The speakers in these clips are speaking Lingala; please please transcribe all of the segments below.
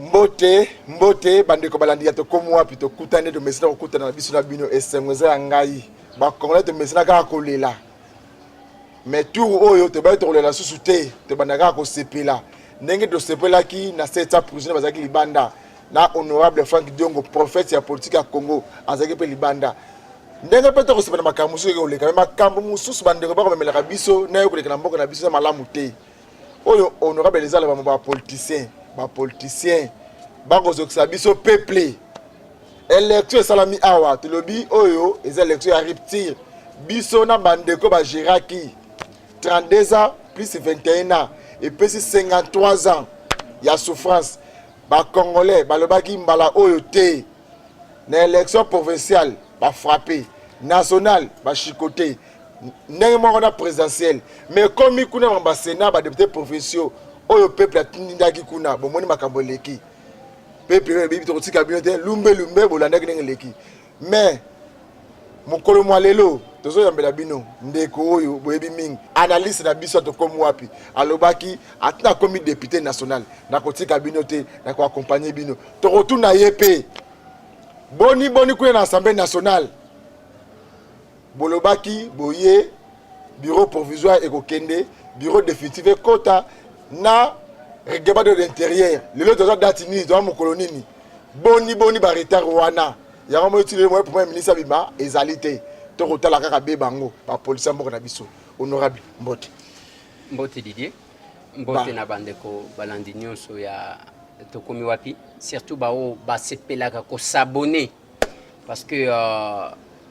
Mbote, mbote bandeko balandi ya tokomi wapi, tokutani, tomesana kokutana na biso na bino. Esengo eza ya ngai. Bacongolais tomesana kaka kolela, mais tour oyo tobaki tokolela susu te, tobanda kaka kosepela ndenge tosepelaki na 700 prisonniers bazalaki libanda, na honorable Frank Diongo, prophète ya politique ya Congo, azalaki mpe libanda. Ndenge mpe tokosepela, makambo mosusu eke koleka, mais makambo mosusu bandeko bakomemelaka biso na yo koleka na mboka na biso eza malamu te. Oyo honorable ezala bango bapoliticien, bapoliticien bakozokisa biso peuple. Élection esalami awa, tolobi oyo eza élection ya rupture. Biso na bandeko bagéraki 32 ans plus 21 ans, epesi 53 ans ya souffrance. Bacongolais balobaki mbala oyo te. Na élection provinciale bafrappe, nationale bachicote, ndenge moko na présidentielle. Mais ekomi kuna na basénat, badéputé provinciaux oyo peuple atindaki kuna, bomoni makambo eleki. Peuple oyo ebebi, tokotika bino te, lumbe lumbe, bolandaki ndenge eleki. Mais mokolo mwa lelo tozoyambela bino ndeko oyo boyebi mingi, analyste na biso. Tokomi wapi alobaki atina akomi député national, nakotika bino te, nakoaccompagne bino. Tokotuna ye mpe boni boni kuna na Assemblée nationale. Bolobaki boye bureau provisoire ekokende, bureau définitif ekota na règlement de l'intérieur. Lelo toza date nini? Toza mokolo nini? Boni boni baretard wana? Yango moi ti lelo moye premier ministre abima ezali te. Tokotala kaka be bango bapolisi ya mboka na biso. Honorable, mbote. Mbote Didier, mbote na bandeko balandi nyonso ya Tokomi Wapi, surtout bao basepelaka kos'abonner, parce que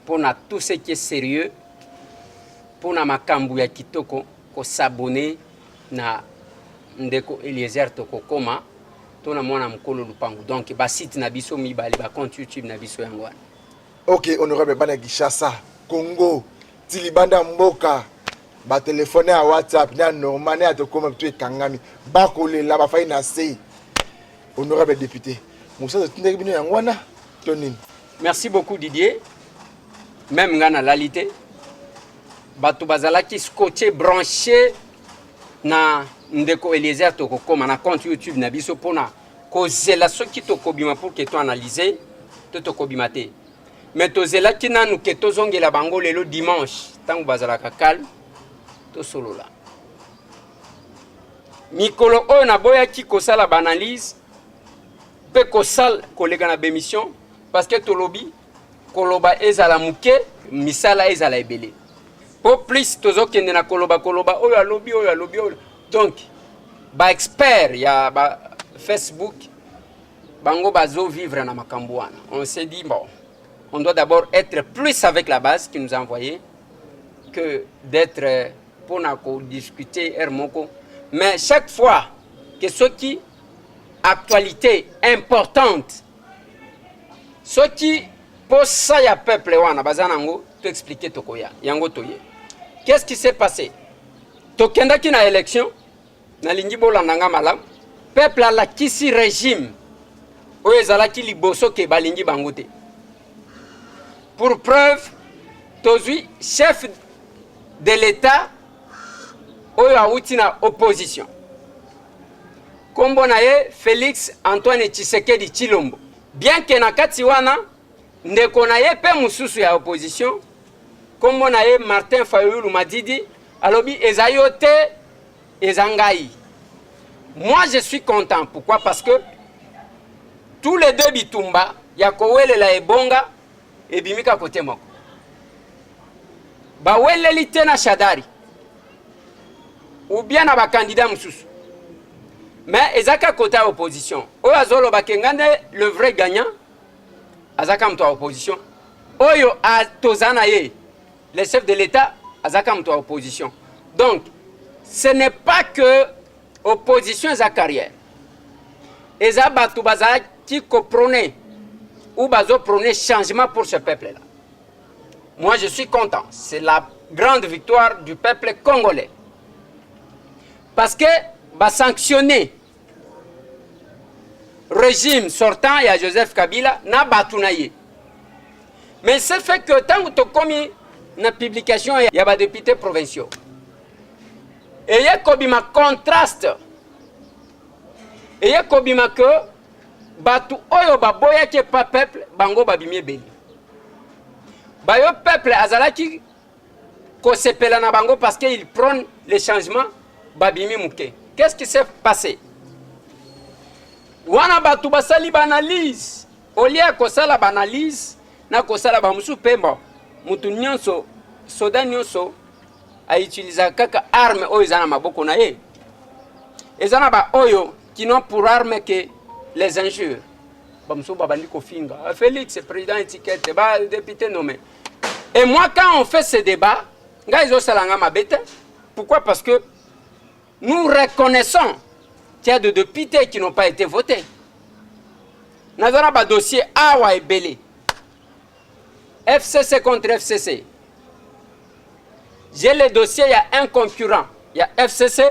mpona tout ce qui est sérieux, mpona makambo ya kitoko, kos'abonner na ndeko Eliezer Tokokoma to na mwana mokolo lupango. Donc basite na biso mibale, bacompte YouTube na biso yango wana. Ok honorable, bana Kinshasa, Congo ti libanda mboka, batelefone ya WhatsApp na normal na ya Tokoma to ekangami, bakolela, bafai na se. Honorable député, mosala otindaki bino yango wana to nini? Merci beaucoup Didier. Même nga nalali te. Bato bazalaki scotché, branché na ndeko Eliezer Tokokoma na compte YouTube na biso mpona kozela soki tokobima pour que toanalyse to tokobima te. Mais tozelaki nanu ke tozongela bango lelo dimanche, ntango bazalaka calme, tosolola. Mikolo oyo naboyaki kosala baanalyse mpe kosala koleka na bémission, parce que tolobi koloba ezala moke, misala ezala ebele, mpo plus tozokende na koloba koloba, oyo alobi, oyo alobi, oyo. Donc baexpert ya ba Facebook, bango bazovivre na makambo wana. On s'est dit, bon, on doit d'abord être plus avec la base qui nous a envoyé que d'être mpona kodiscuter heure moko. Mais chaque fois que soki actualité importante, soki posa ya peuple wana baza nango, toexplique, tokoya yango. Toye, qu'est-ce qui s'est passé? Tokendaki na élection. Nalingi bolanda nga malamu. Peuple alakisi régime oyo ezalaki liboso ke balingi bango te. Pour preuve, tozwi chef de l'État oyo awuti na opposition, nkombo na ye Félix Antoine Tshisekedi Tshilombo. Bien ke na kati wana ndeko na ye mpe mosusu ya opposition, nkombo na ye Martin Fayulu Madidi, alobi eza yo te, eza ngai. Moi je suis content. Pourquoi? Parce que tous les deux, bitumba ya kowelela ebonga ebimi kaka kote moko. Baweleli te na Shadari ou bien na bakandidat mosusu, mais eza kaka kota ya opposition. Oyo azoloba ke nga nde le vrai gagnant aza kaka moto ya opposition. Oyo toza na ye, le chef de l'État, aza kaka moto ya opposition. Donc ce n'est pas que opposition eza carrière, eza bato bazalaki koprôner ou bazoprôner changement pour ce peuple là. Moi je suis content, c'est la grande victoire du peuple congolais, parce que basanctionner régime sortant ya Joseph Kabila na bato na ye. Mais ce fait que ntango tokomi na publication ya badéputé provinciaux, eye kobima contraste, eye kobima que Bato oyo baboyaki epa peuple, bango babimi ebele. Bayo peuple azalaki kosepela na bango parce qu'il prône le changement, babimi moke. Qu'est-ce qui s'est passé? Wana bato basali baanalyse, olie ya kosala baanalyse na kosala bamosusu mpe bon, moto nyonso, soda nyonso autilisaka kaka arme oyo eza na maboko na ye. Eza na baoyo qui n'ont pour arme que les injures. Bamosusu babandi kofinga ah, Félix président étiquette, ba député nommé. Et moi, quand on fait ce débat, ngai ezosala nga mabe te. Pourquoi? Parce que nous reconnaissons qu'il y a des députés qui n'ont pas été votés. Naza na badossier awa ebele, FCC contre FCC. J'ai le dossier, il y a un concurrent, il y a FCC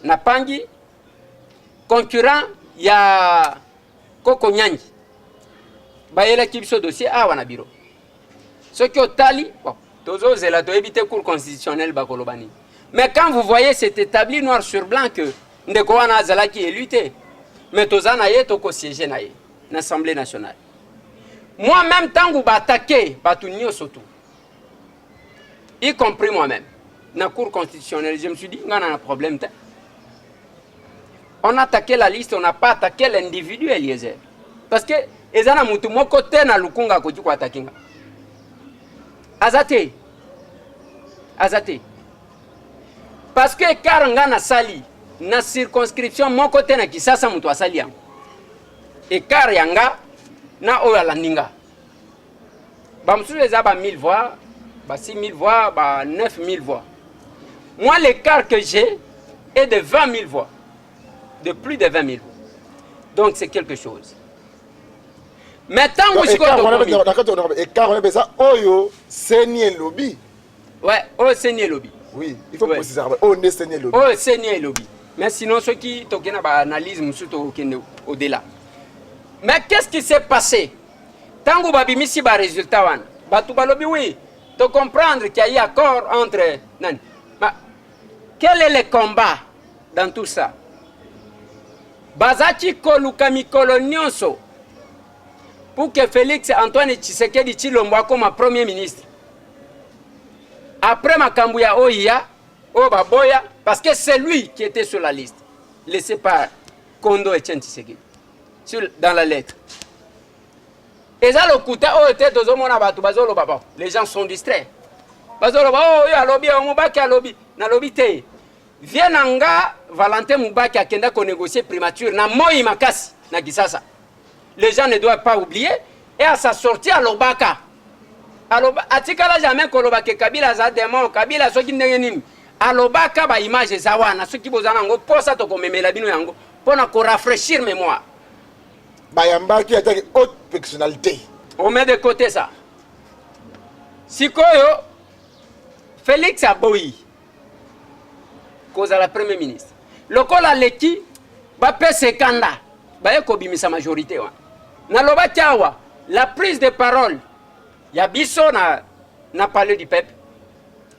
na Pangi, concurrent ya Koko Nyangi. Bayelaki biso dossier awa na bureau. Soki otali, bon, tozozela, toyebi te Cour constitutionnelle bakoloba nini. Mais quand vous voyez, c'est établi noir sur blanc que ndeko wana azalaki élu te, mais toza na ye, tokosiéger na ye na Assemblée nationale. Moi-même, ntango baattaquer bato nyonso tu, y compris moi-même, na Cour constitutionnelle, je me suis dit, nga na problème te. On a attaqué la liste, on n'a pas attaqué l'individu Eliezer, parce que eza na mutu moko te na Lukunga akoki koattaquer nga. Aza te, aza te, parce que écart nga nasali na circonscription moko te na Kisasa moto asali yango. Écart ya nga na oyo alandi nga, bamosusu eza ba 1000 voix, ba 6000 voix, ba 9000 voix. Moi, l'écart que j'ai est de 20 000 voix, de plus de 20 000 voix. Donc c'est quelque chose. Mais ntango sikoyo tokomi Na kati écart wana eza oyo CENI elobi. Ouais, oyo CENI elobi. Oui, il faut préciser oyo nde CENI elobi. Oyo CENI elobi. Mais sinon, soki tokende na baanalyse mosusu, tokokende au-delà. Mais qu'est-ce qui s'est passé? Ntango babimisi barésultat wana, bato balobi oui, tocomprendre qu'il y a eu accord entre nani. Ma, quel est le combat dans tout ça? Bazaki koluka mikolo nyonso pour que Félix Antoine Tshisekedi Tshilombo akoma premier ministre après makambo ya oya oyo baboya, parce que c'est lui qui était sur la liste laissé par Kondo Etienne Tshisekedi dans la lettre. Eza lokuta oyo te. Tozomona bato bazoloba, bon, les gens sont distraits, bazoloba oyo oyo alobi, oyo Mubake alobi. Nalobi te. Vie na nga Valentin Mubake akenda konégocier primature na moi makasi na Kisasa. Les gens ne doivent pas oublier. Et à sa sortie, alobaka, aloba, atikala jamais koloba ke Kabila aza démon, Kabila soki ndenge nini. Alobaka, baimage eza wana. Soki boza nango mposa, tokomemela bino yango mpona korafraîchir mémoire. Bayambaki ataki haute personnalité. On met de côté ça. Sikoyo Félix aboyi kozala premier ministre. Lokola aleki, bapesa ekanda, baye kobimisa majorité wana. Nalobaki awa, la prise de parole ya biso na Palais du peuple,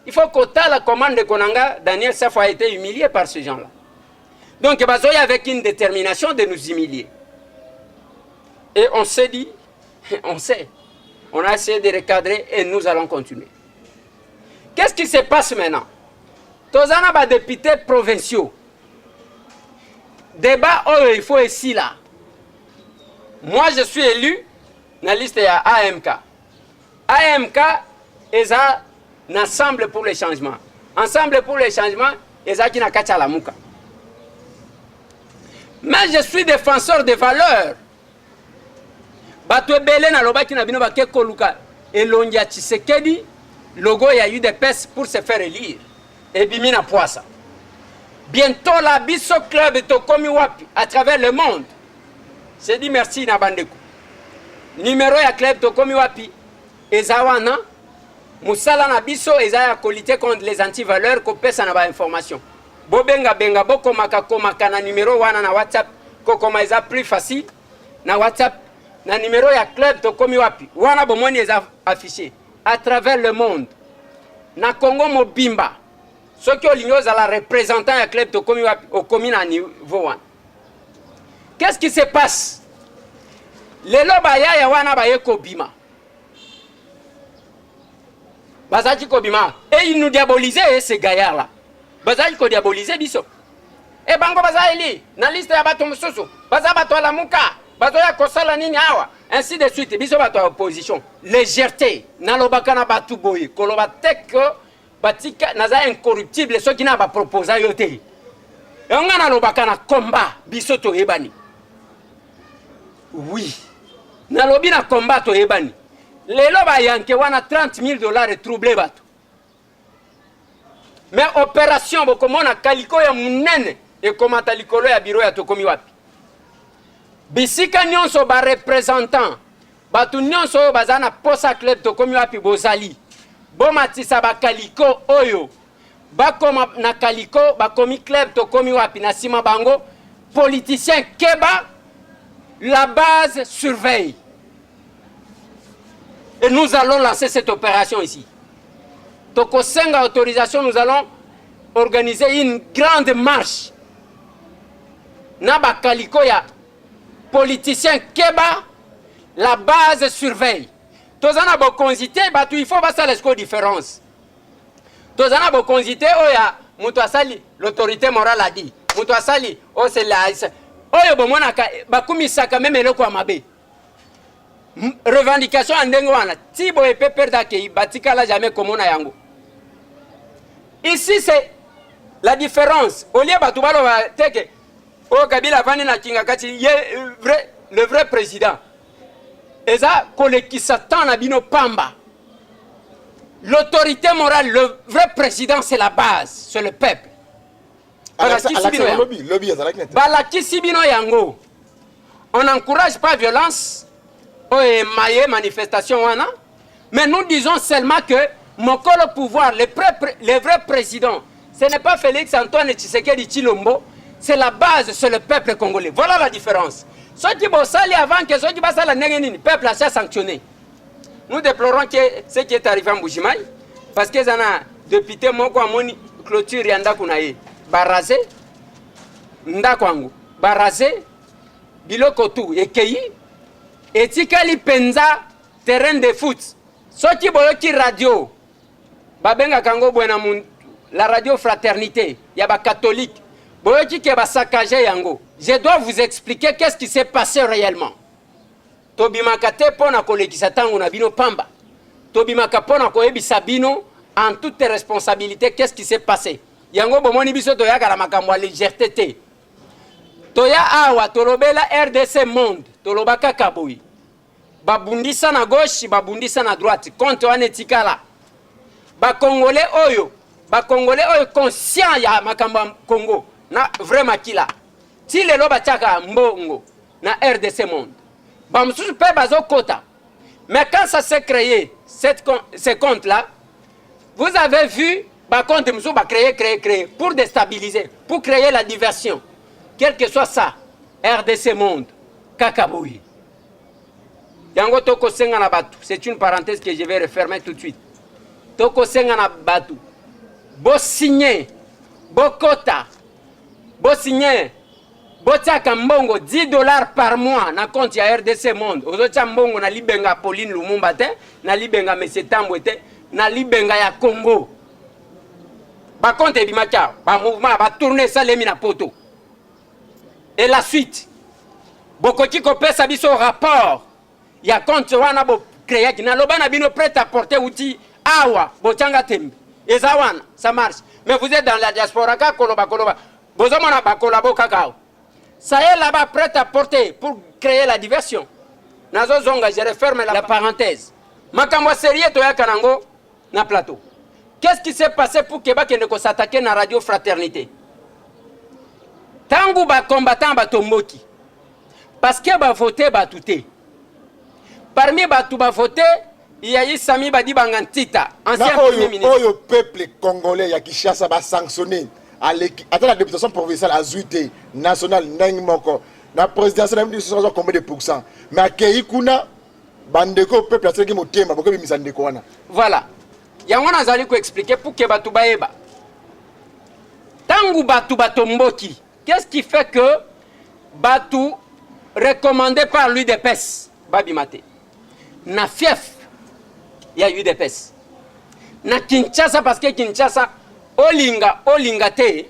il faut kotala comment ndeko na nga Daniel Safo a été humilié par ce gens là. Donc bazoya avec une détermination de nous humilier. Et on s'est dit, on sait, on a essayé de recadrer et nous allons continuer. Qu'est-ce qui se passe maintenant? Toza na badéputés provinciaux. Débat oyo, il faut esila. Moi, je suis élu na liste ya AMK. AMK eza na Ensemble pour le changement. Ensemble pour le changement ezalaki na kati ya Lamuka. Mais je suis défenseur des valeurs. Bato ebele, nalobaki na bino, bake koluka elongi ya Tshisekedi, logo ya UDPS pour se faire élire. Ebimi na poisa. Bientôt la biso club Tokomi Wapi à travers le monde. C'est dit, merci na bandeko. Numéro ya club Tokomi Wapi eza wana. Mosala na biso eza ya kolutter contre les antivaleurs, kopesa na bainformation. Bobengabenga, bokomaka komaka na numéro wana na WhatsApp. Kokoma eza plus facile na WhatsApp, na numéro ya club Tokomi Wapi wana. Bomoni eza affiché à travers le monde, na Congo mobimba. Soki olingi ozala représentant ya club Tokomi Wapi, okomi na niveau wana. Qu'est-ce qui se passe? Lelo bayaya wana baye kobima. Bazalaki kobima et ils nous diabolisaient ces gaillards là. Bazalaki kodiaboliser biso. E bango baza eli na liste ya bato mosusu, baza bato ya Lamuka, bazoya kosala nini awa, ainsi de suite. Biso bato ya opposition, légèreté. Nalobaka na bato boye, koloba te que batika naza incorruptible soki na baproposa yo te. Yango nga nalobaka na combat, biso toyebani. Oui, nalobi na combat toyebani. Lelo bayanke wana 30 000 dollars etrouble bato. Mais opération bokomona kaliko ya munene ekomata likolo ya biro ya tokomi wapi. Bisika nyonso ba representant bato nyonso oyo baza na posa club tokomi wapi bozali bomatisa bakaliko oyo bakoma na kaliko bakomi club tokomi wapi na nsima bango politicien keba la base surveille. Et nous allons lancer cette opération ici. Tokosenga autorisation, nous allons organiser une grande marche. Na bakaliko ya politicien keba, la base surveille. Toza na bokonzi te, bato il faut basala sikoyo différence. Toza na bokonzi te oyo ya moto asali l'autorité morale a dit, moto asali oyo c'est la oyo bomonaka bakumisaka meme eloko ya mabe. Revendication ya ndenge wana ti boye pe perde akei batikala jamais komona yango. Ici c'est la différence. Au lieu bato baloba teke oyo Kabila avandi na kinga kati ye vrai, le vrai président eza kolekisa temps na bino pamba. L'autorité morale, le vrai président c'est la base, c'est le peuple. Balakisi bino yango. On n'encourage pas violence oyo emaye manifestation wana, mais nous disons seulement que mokolo pouvoir, le, le vrai président, ce n'est pas Félix Antoine Tshisekedi Tshilombo, c'est la base, c'est le peuple congolais. Voilà la différence. Soki bosali avant que soki basala ndenge nini, peuple asia sanctionné. Nous déplorons que ce qui est arrivé en Mbujimayi, parce que eza na député moko amoni clôture ya ndako na ye barase ndako yango, barase biloko tu ekei, etikali mpenza terrain de foot. Soki boyoki radio babengaka yango boye na la radio Fraternité ya bacatholique, boyoki ke basakage yango, je dois vous expliquer qu'est-ce qui s'est passé réellement. Tobimaka te mpo na kolekisa ntango na bino pamba, tobimaka mpo na koyebisa bino en toute responsabilité qu'est-ce qui s'est passé. Yango bomoni biso toyaka na makambo ya légèreté te. Toya awa tolobela RDC Monde, toloba kaka boye, babundisa na gauche, babundisa na droite, compte wana etikala. Bakongole oyo, bakongole oyo conscient ya makambo ya Congo na vrai makila, ti lelo batiaka mbongo na RDC Monde, bamosusu mpe bazokota. Mais quand ça s'est créé, ces comptes là, vous avez vu bacompte mosusu bacréer, créer, créer pour déstabiliser, pour créer la diversion. Quel que soit ça, RDC Monde kaka boye. Yango tokosenga na bato, c'est une parenthèse que je vais refermer tout de suite, tokosenga na bato bosigne, bokota, bosigne, botiaka mbongo 10 $ par mois na compte ya RDC Monde. Ozotia mbongo na libenga Pauline Lumumba te, na libenga Monsieur Tambwe te, na libenga ya Congo. Bacompte ebimaki awa, bamouvement batourne esalemi na poto et la suite. Bokoki kopesa biso rapport ya compte wana bocréaki. Naloba na bino prêt à porter uti awa, botyanga tembe, eza wana, ça marche. Mais vous êtes dans la diaspora, kaka koloba koloba, bozomona bakolabo kaka awa, ça est là-bas prêt à porter pour créer la diversion. Nazozonga, je referme la parenthèse. Makambo ya sérieux toyaka nango na plateau. Qu'est-ce qui s'est passé pour ke bakende kos'attaquer na radio Fraternité ntango bacombattant batomboki? Parce que bavote bato te. Parmi bato bavote, il y a eu Sami Badibanga Ntita, ancien premier ministre. Oyo peuple congolais ya Kinshasa basanctionne, aleki ata na députation provinciale azwi te, national ndenge moko, na présidentielle na biso azwa combien de pourcent? Mais akei kuna, bandeko, peuple asalaki motema, bokobimisa ndeko wana. Voilà, yango nazali koexpliquer pour ke bato bayeba. Ntango bato batomboki, qu'est-ce qui fait que bato recommandé par l'UDPS Babima te na fief ya UDPS na Kinshasa, parce que Kinshasa, olinga olinga te,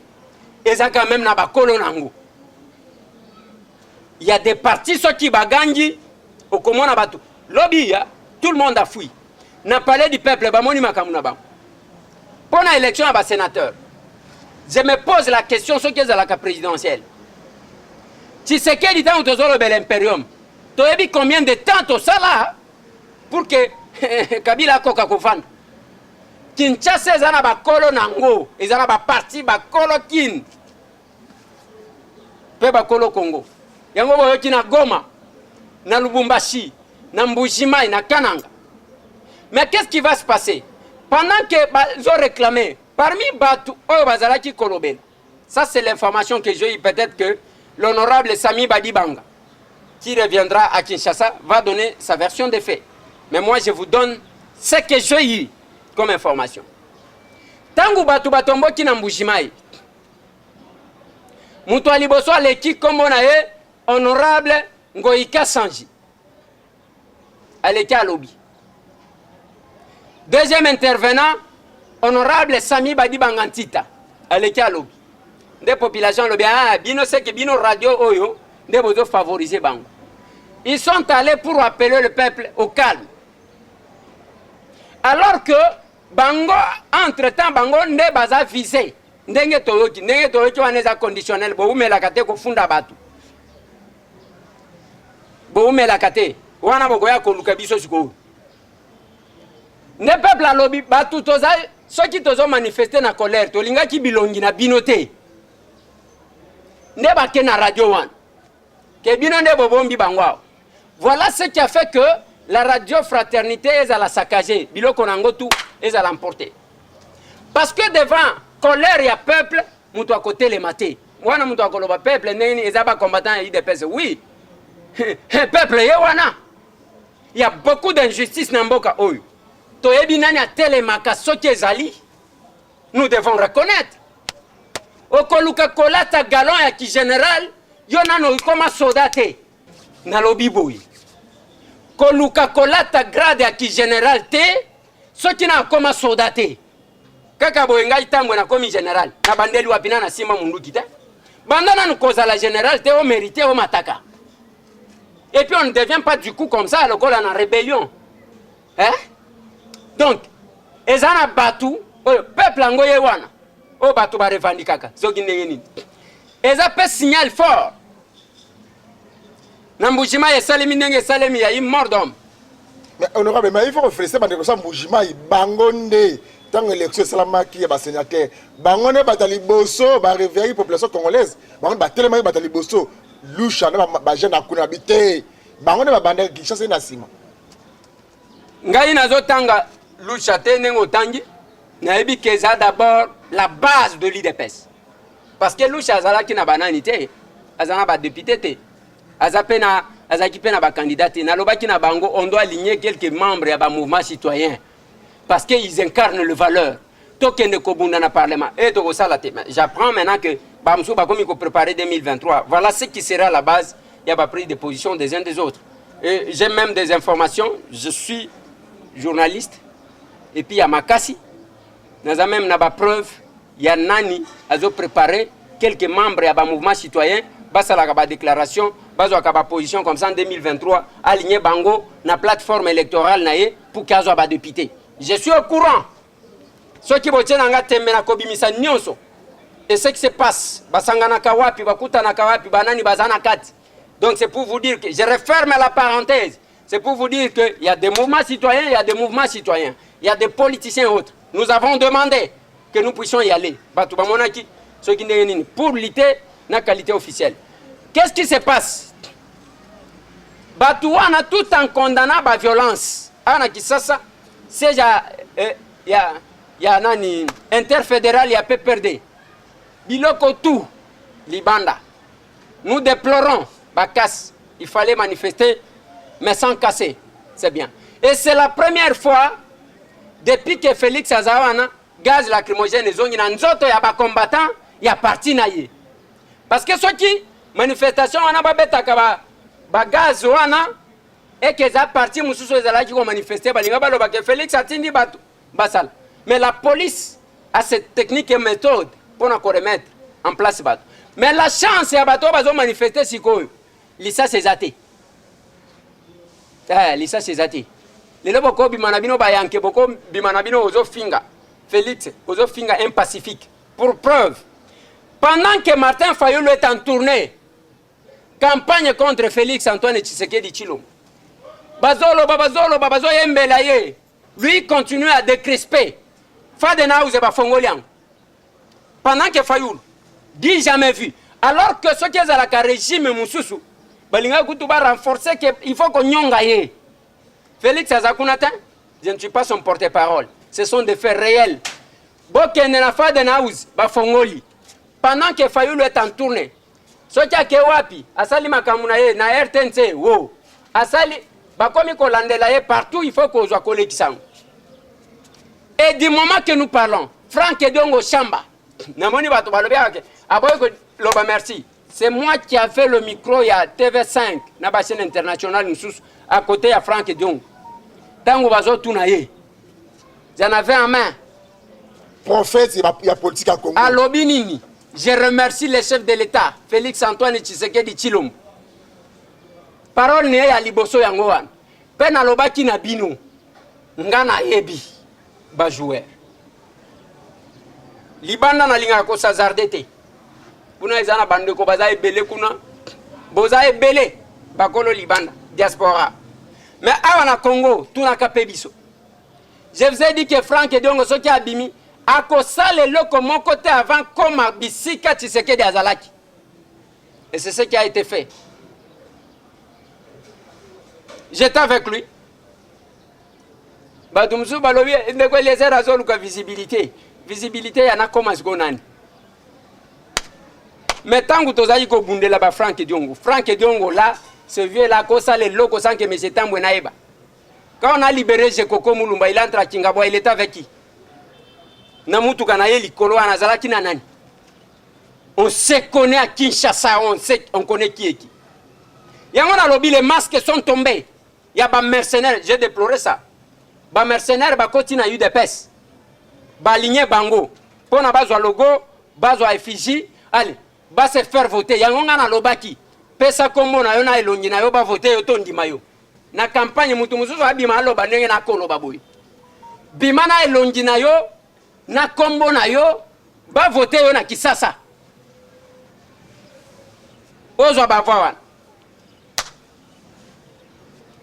eza quand même na bakolo nango. Il y a des partis, soki bagangi, okomona bato lobi ya tout le monde a fui na Palais du Peuple. Bamoni makambo na bango mpo na élection ya basénateur. Je me pose la question, soki ezalaka présidentielle, Tshisekedi, ntango tozolobela imperium, toyebi combien de temps tosala pour que Kabila akoka kovanda. Kinshasa eza na bakolo nango, eza na baparti, bakolo Kine mpe bakolo Congo. Yango boyoki na Goma, na Lubumbashi, na Mbujimai, na Kananga. Mais qu'est-ce qui va se passer pendant que bazo réclamer? Parmi bato oyo bazalaki kolobela, ça c'est l'information que j'ai eu, peut-être que l'honorable Sami Badibanga, qui reviendra à Kinshasa, va donner sa version des faits, mais moi je vous donne ce que j'ai eu comme information. Ntango bato batomboki na Mbujimai, moto ya liboso aleki, nkombo na ye honorable Ngoika Sanji, aleki, alobi. Deuxième intervenant, honorable Sami Badibanga Ntita, aleki, alobi. Nde population alobi: ah, bino seke bino radio oyo nde bozofavoriser bango. Ils sont allés pour appeler le peuple au calme, alors que bango, entre temps, bango nde baza visé. Ndenge toyoki, ndenge toyoki wana eza conditionnel. Bowumelaka te kofunda bato, bowumelaka te wana, bokoya koluka biso sikoyo. Nde peuple alobi: bato toza, soki tozomanifester na colère, tolingaki bilongi na bino te. Nde bake na radio wana ke bino nde bobombi bango awa. Voilà ce qui a fait que la radio Fraternité ezala saccagé, biloko nango tout ezala emporté, parce que devant colère ya peuple, moto akotelema te. Wana moto akoloba: peuple ndenge nini? Eza bacombattant ya UDPS. Oui, peuple ye wana. Il y a beaucoup d'injustice na mboka oyo. Toyebi nani atelemaka. Soki ezali, nous devons reconnaître. Okoluka kolata galon ya kigénéral, yo nano okoma soda te. Nalobi boye: koluka kolata grade ya kigénéral te soki na akoma soda te. Kaka boye, ngai Tambwe nakomi général, nabandeli wapi? Na nasimba munduki te. Banda nanu kozala général te, omérite omataka. Et puis on ne devient pas du coup comme ça, lokola na rébellion, hein? Donc eza na bato oyo peuple yango ye wana oyo bato barevandikaka soki ndenge nini. Eza mpe signal fort na Mbujimai esalemi ndenge esalemi, ya mort d'homme. Mais honorable, mais il faut refléter bandeko sa Mbujimai. Bango nde ntango élection esalamaki ya basénateur, bango nde bato ya liboso baréveillaki population congolaise. Bango nde batelemaki bato ya liboso. Lusha nde bajeune akuna bi te, bango nde babandaki Kinshasa ye na nsima. Ngai nazotanga Lusha te. Ndenge otangi, nayebi ke eza d'abord la base de l'UDPS, parce que Lusha azalaki na banani te, aza na badéputé te, aza mpe na, azalaki mpe na bacandidat te. Nalobaki na bango: on doit aligner quelques membres ya bamouvement citoyen parce que ils incarnent le valeur. Tokende kobunda na parlement e tokosala te. J'apprends maintenant que bamosusu bakomi kopréparer 2023. Voilà ce qui sera la base ya baprise de position des uns des autres. Et j'ai même des informations, je suis journaliste et puis ya makasi, naza même na bapreuve ya nani azopréparer quelques membres ya bamouvement citoyen, basalaka badéclaration, bazwaka baposition comme ça en 2023, aligné bango na plateforme électorale na ye pour ke azwa badéputé. Je suis au courant. Soki botie na nga tembe, na kobimisa nyonso. Et ce qui se passe, basanganaka wapi, bakutanaka wapi, banani baza na kati. Donc c'est pour vous dire que je referme la parenthèse, c'est pour vous dire que il y a des mouvements citoyens, il y a des mouvements citoyens, il y a des politiciens autres. Nous avons demandé que nous puissions y aller, bato bamonaki soki ndenge nini, pour lutter na qualité officielle. Qu'est-ce qui se passe? Bato wana, tout en condamnant baviolence awa na Kinshasa, siège ya, eh, ya nani, interfédéral ya PPRD, biloko tout libanda. Nous déplorons bacasse. Il fallait manifester mais sans casser, c'est bien. Et c'est la première fois depuis que Félix aza wana, gaz lacrymogène ezongi na nzoto ya bacombattant ya parti na ye, parce que soki manifestation wana babetaka bagaz ba wana. Eke eza parti mosusu ezalaki komanifeste, balinga baloba ke Félix atindi bato basala. Mais la police a cette technique et méthode mpona koremettre en place bato. Mais la chance ya bato oyo bazomanifeste sikoyo, lisasi eza te. Lisasi eza te. Lelo bokobima na bino bayanke, bokobima na bino ozofinga Félix, ozofinga un pacifique. Pour preuve, pendant que Martin Fayulu est en tournée campagne contre Félix Antoine Tshisekedi Tshilombo, bazoloba, bazoloba, bazoyembela ye, lui continue à décrisper. Faden House bafongoli yango pendant que Fayulu dit jamais vu, alors que soki ezalaka régime mosusu, balingaki kutu barenforcer ke il faut konyonga ye. Félix aza kuna te, je ne suis pas son porte-parole, ce sont des faits réels. Bokende na Faden House, bafongoli pendant que Fayulu est en tournée. Soki ake wapi, asali makambo na ye na RTNC, wo asali, bakomi kolandela ye partout, il faut kozwa kolekisa yango. Et du moment que nous parlons, Frank Diongo Chamba, namoni bato balobi ake aboyi koloba merci. C'est moi qui a fait le micro ya TV5 na bachaîne internationale mosusu à côté ya Frank Diongo. Ntango bazotuna ye, j'en avais en main. Prophète ya politique ya Congo. Alobi nini? Je remercie le chef de l'État Félix Antoine Tshisekedi Tshilombo. Parole na ye ya liboso yango wana. Mpe nalobaki na bino, nga nayebi bajoueur libanda, nalingaka kos'hasarder te. Kuna eza na bandeko baza ebele, kuna boza ebele bakolo libanda, diaspora. Mais awa na Congo, tunaka mpe biso. Je vous ai dit que Frank Diongo, soki abimi, akosala eloko moko te avant koma bisika Tshisekedi azalaki. Et c'est ce qui a été fait. J'étais avec lui. Bato mosusu balobi ndeko Eliezer azoluka visibilité. Visibilité ya nakoma sikoyo nani? Mais ntango tozali kobundela ba Frank Diongo, Frank Diongo là, ce vieux là akosala eloko sans que monsieur Tambwe nayeba. Quand on a libéré Jekoko Mulumba, il entre à Kingabwa, il était avec qui? Na mutuka na ye likolo wana azalaki na nani? On se connaît à Kinshasa, on sait, on connaît qui est qui. Yango nalobi, les masques sont tombés ya bamercenaire. J'ai déploré ça. Bamercenaire bakoti na UDPS, balinye bango mpo na bazwa logo, bazwa effigie, allez base faire voter. Yango nga nalobaki, pesa nkombo na yo na elongi na yo, bavote yo, tondima yo na campagne. Mutu mosusu abima aloba ndenge nakoloba boye, bima na elongi na yo na nkombo na yo, bavote yo na Kisasa, ozwa bavoix wana,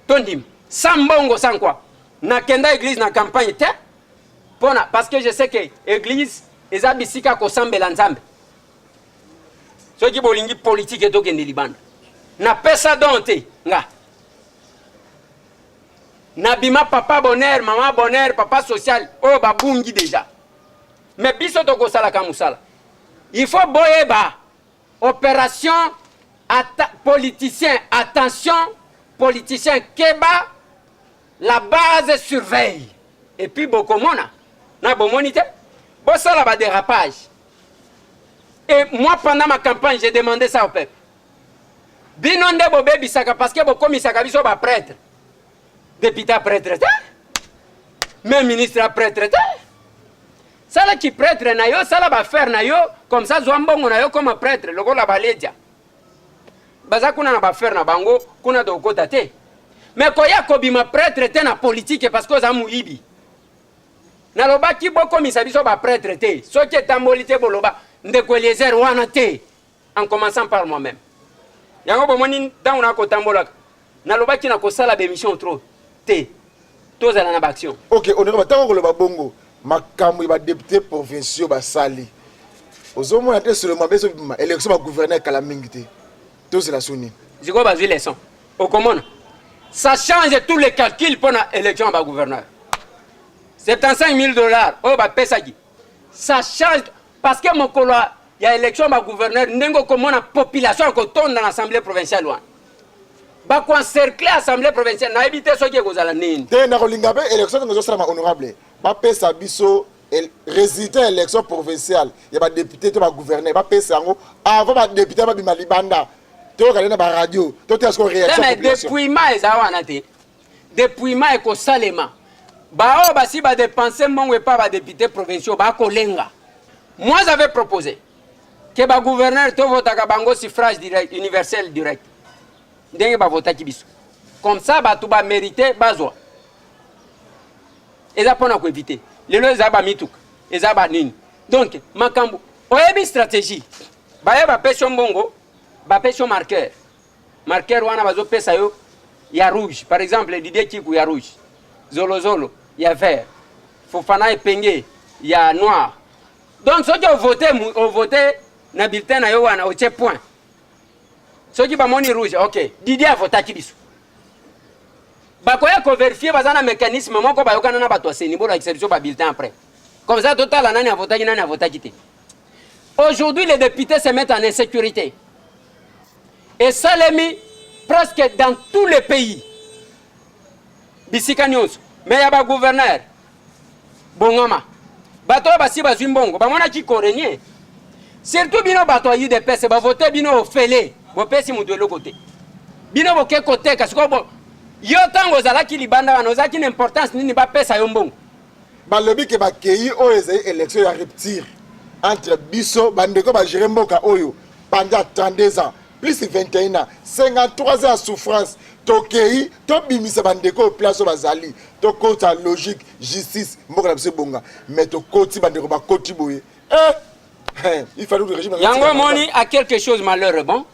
tondima sans mbongo, sans quoi. Nakenda église na campagne te mpona, parce que je sais que église eza bisika kosambela Nzambe. Soki bolingi politike, tokende libanda. Napesa don te. Nga nabima papa bonheur, mama bonheur, papa social oyo babungi déjà. Mais biso tokosalaka mosala. Il faut boyeba opération politicien, attention politicien, keba, la base surveille. Et puis bokomona na bomoni te, bosala badérapage. Et moi, pendant ma campagne, j'ai demandé ça au peuple: bino nde bobebisaka, parce que bokomisaka biso baprêtre. Député prêtre te, même ministre prêtre te. Salaki prêtre na yo, sala baaffaire na yo comme ça, zwa mbongo na yo comme prêtre lokola baledia baza kuna na baaffaire na bango kuna, tokokota te. Mais koya kobima prêtre te na politike, parce que oza moyibi. Nalobaki, bokomisa biso baprêtre te. Soki etamboli te, boloba ndeko Eliezer wana te, en commençant par moi-même. Yango bomoni ntango nakotambolaka, nalobaki na kosala bémission trop te, tozala na baaction. Ok, honorable, ntango koloba bongo, makambo ya badéputé provinciaux basali, ozomona te seulement beso bima élection bagouverneur kala mingi te, tozela so nini? Sikoyo bazwi leçon, okomona ça change tous les calculs mpona élection ya bagouverneur. 75 000 $ oyo bapesaki, ça change, parce que mokolo ya élection ya bagouverneur, ndenge okomona population akotonda na assemblée provinciale wana, bakoencercle assemblée provinciale, nayebi te soki ekozala nini. Te, nakolinga mpe élection ntango ezosalama, honorable, bapesa biso résultat ya élection provinciale ya badéputé to bagouverneur, bapesa yango avant badéputé babima libanda. Toyoka nde na baradio, totala sikoyo réaction mais population. Dépouillement eza wana te. Dépouillement ekosalema. Baoyo basi badépenser mbongo epa badéputé provinciaux, bakolenga. Moi, j'avais proposé ke bagouverneur tovotaka bango suffrage direct, universel direct, ndenge bavotaki biso. Comme ça bato bamérite bazwa. Eza mpona koéviter lelo eza bamituka, eza banini. Donc makambo oyebi, stratégie baye, bapesi yo mbongo, bapesi yo marqueur. Marqueur wana bazopesa yo ya rouge, par exemple Didier Kiku ya rouge, Zolozolo ya vert, Fofana Epenge ya noir. Donc soki ovote, ovote na bulletin na yo wana, otie point. Soki bamoni rouge, ok, Didier avotaki biso. Bakoya kovérifier, baza na mécanisme moko bayokana na bato ya CENI, bolakisa biso babulletin après, comme ça totala nani avotaki, nani avotaki te. Aujourd'hui, les députés se mettent en insécurité. Esalemi presque dans tous les pays, bisika nyonso. Mais ya bagouverneur, bongama, bato oyo basi bazwi mbongo, bamonaki korenier. Surtout bino bato ya UDPS, bavote bino ofele, bopesi moto eloko te. Bino boke koteka. Sikoyo yo ntango ozalaki libanda wana, ozalaki na importance nini bapesa yo mbongo? Balobi ke bakei oyo ezali élection ya rupture entre biso bandeko bagérer mboka oyo pendant 32 ans plus 21 ans, 53 ans ya souffrance. Tokei tobimisa bandeko oyo place oyo bazali, tokota logique, justice, mboka na biso ebonga. Mais tokoti, bandeko bakoti boye, eh, il fallait que régime. Yango omoni, à quelque chose malheur bon.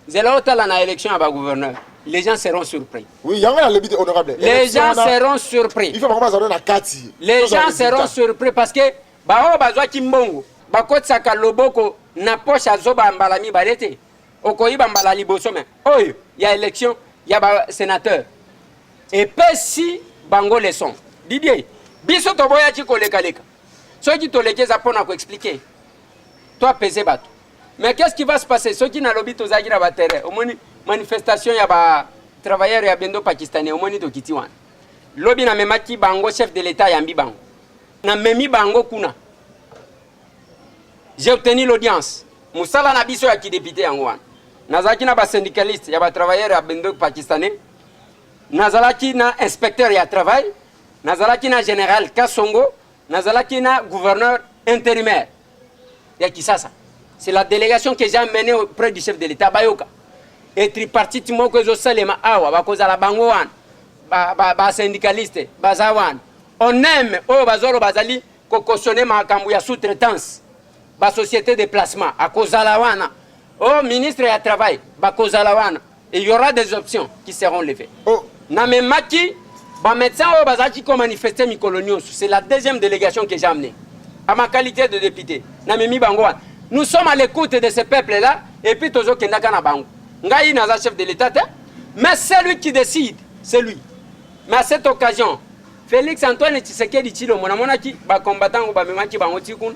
Nzela otala na élection ya bagouverneur, les gens seront surpris. Oui, yango nalobi te, honorable. Les gens seront surpris. Il faut bango bazala na kati. Les gens seront surpris parce que baoyo bazwaki mbongo, bakotisaka loboko na poche, azoba mbala mibale te. Okoyiba mbala liboso, mais oyo ya élection ya basénateur epesi bango leçon. Didier, biso toboyaki kolekaleka. Soki toleki, eza mpona koexpliquer to apese bato. Mais qu'est-ce qui va se passer soki nalobi tozalaki na baterrain? Omoni manifestation ya batravailleur ya bendo pakistanais, omoni tokiti wana lobi, namemaki bango, chef de l'État ayambi bango, namemi bango kuna, j'ai obtenu l'audience. Mosala na biso ya kidéputé yango wana. Nazalaki na basyndicaliste ya batravailleur ya bendo pakistanais, nazalaki na inspecteur ya travail, nazalaki na général Kasongo, nazalaki na gouverneur intérimaire ya Kisasa. C'est la délégation que j'ai amenée auprès du chef de l'État. Bayoka e tripartite moko ezosalema awa, bakozala bango wana, basyndicaliste ba baza wana, ONEM oyo bazoloba bazali kocautionner makambo ya sous-traitance, basociété de placement akozala wana, o ministre ya travail bakozala wana, et il y aura des options qui seront levées. Oh. Namemaki bamédecin oyo bazalaki komanifester mikolo nyonso. C'est la deuxième délégation que j'ai amenée à ma qualité de député. Namemi bango wana. Nous sommes à l'écoute de ce peuple là et puis tozokendaka na bango. Ngai naza chef de l'État te, mais c'est lui qui décide, c'est lui. Mais à cette occasion, Félix Antoine Tshisekedi Tshilombo, namonaki bacombattant ngo bamemaki bango ti kuna,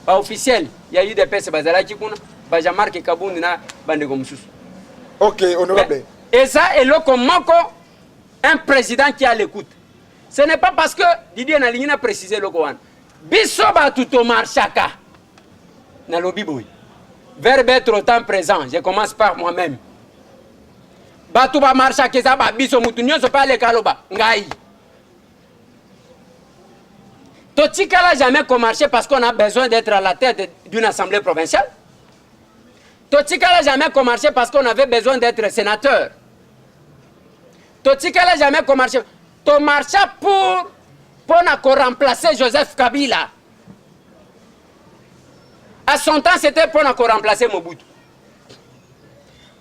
baofficiel ya UDPS bazalaki kuna, baJean-Marc Kabund na bandeko mosusu. Ok, honorable. Eza eloko moko, un président qui est à l'écoute. Ce n'est pas parce que Didier, nalingi na préciser eloko wana. Biso bato tomarchaka, nalobi boye, verbe être au temps présent, je commence par moi-même. Bato bamarchaka eza babiso, mutu nyonso mpe aleka aloba ngai. Totikala jamais komarcher parce qu'on a besoin d'être à la tête d'une assemblée provinciale. Totikala jamais komarcher parce qu'on avait besoin d'être sénateur. Totikala jamais komarcher. Tomarcha pour mpona koremplacer Joseph Kabila. À son temps, c'était mpona koremplacer Mobutu,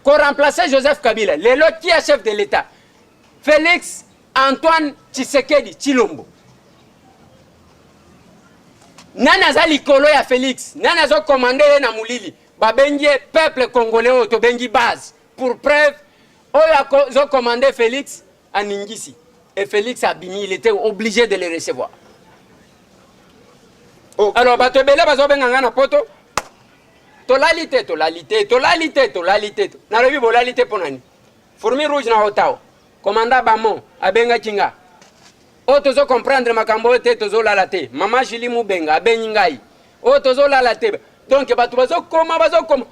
koremplacer Joseph Kabila. Lelo qui est chef de l'État? Félix Antoine Tshisekedi Tshilombo. Nani aza likolo ya Félix? Nani azokomande ye na molili? Babengi ye peuple congolais oyo tobengi base. Pour preuve, oyo azokomande Félix aningisi et Félix abimi, il était obligé de le recevoir. Oh. Alors bato ebele bazobenga nga na poto: tolali te, tolali te, tolali te, tolali te. Nalobi bolali te mpo nani? Fourmi rouge na Ottawa, commandant Bamon abengaki nga: oyo tozocomprendre makambo oyo te, tozolala te. Mama Julie Mubenga abengi ngai: oyo tozolala te. Donc bato bazokoma, bazokoma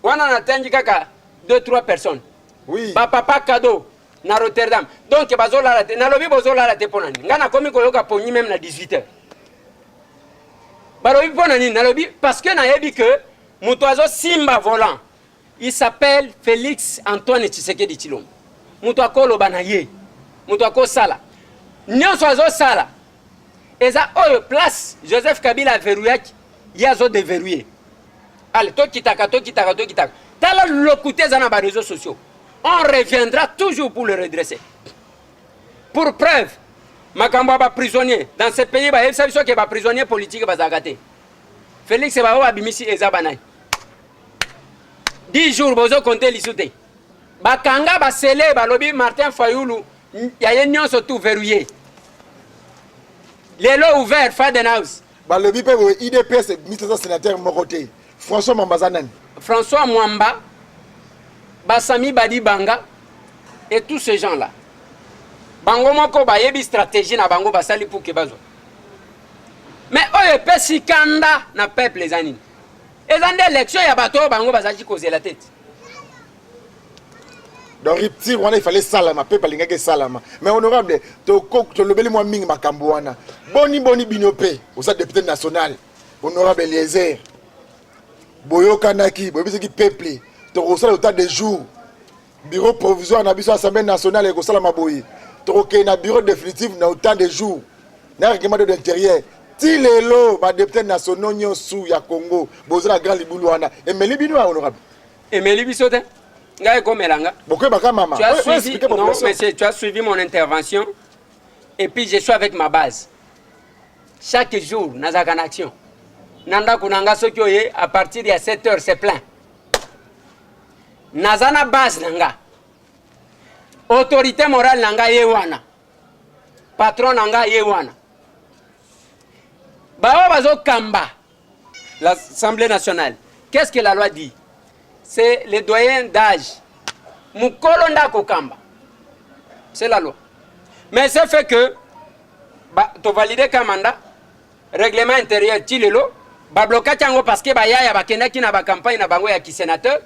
wana. Natangi kaka 2 3 personnes. Oui. Ba papa cadeau na Rotterdam. Donc bazolala te. Nalobi bozolala te pona nini? Nga nakomi koyoka pongi même na 18 heures. Balobi pona nini? Nalobi parce que nayebi que moto azosimba volant. Il s'appelle Félix Antoine Tshisekedi Tshilombo. Moto akoloba na ye. Moto akosala. Nyonso azosala. Eza oyo place Joseph Kabila averrouillaki, ye azo déverrouiller. Allez, tokitaka, tokitaka, tokitaka. Tala lokuta eza na ba réseaux sociaux. On reviendra toujours pour le redresser. Pour preuve, makambo ya ba prisonniers dans ce pays bayebisa biso ke ba prisonniers politiques bazalaka te. Félix baoyo babimisi eza banani? 10 jours bozo compter lisu te. Bakanga basele balobi Martin Fayulu ya ye nyonso tout verrouillé. Lelo ouvert Faden House. Balobi mpe boye UDPS ebimisi aza sénateur moko te. François Mwamba aza nani? François Mwamba, Basami Badibanga et tous ces gens-là. Bango moko bayebi stratégie na bango basali pour que bazwa. Mais oyo epesi kanda na peuple eza nini? Eza nde élection ya bato oyo bango bazalaki kozela te. Donc rupture wana il fallait salama, peuple alingaki esalama. Mais honorable, tolobeli mwa mingi makambo wana. Boni boni bino mpe oza député national, honorable Eliezer, boyokanaki, boyebisaki peuple tokosala autant de jours bureau provisoire na biso assemblée nationale ekosalama boye, tokokende na bureau définitif na autant de jours na règlement de l'intérieur. Ti lelo badéputé nationaux nyonso ya Congo boza na grand libulu wana, emeli bino ya honorable? Emeli biso te, ngai ekomela nga. Bokoyebaka mama. Tu as suivi, non, monsieur, tu as suivi mon intervention et puis je suis avec ma base. Chaque jour, nazalaka na action. Na ndako na nga soki oye à partir ya 7 heures, c'est plein. Naza na base na nga. Autorité morale na nga ye wana. Patron na nga ye wana. Baoyo bazokamba l'Assemblée nationale. Qu'est-ce que la loi dit? C'est le doyen d'âge. Mukolo nde akokamba. C'est la loi. Mais ça fait que ba, to valider ka mandat, règlement intérieur ti lelo bablokaki yango parce que bayaya bakendaki na bacampagne na bango ya kisénateur.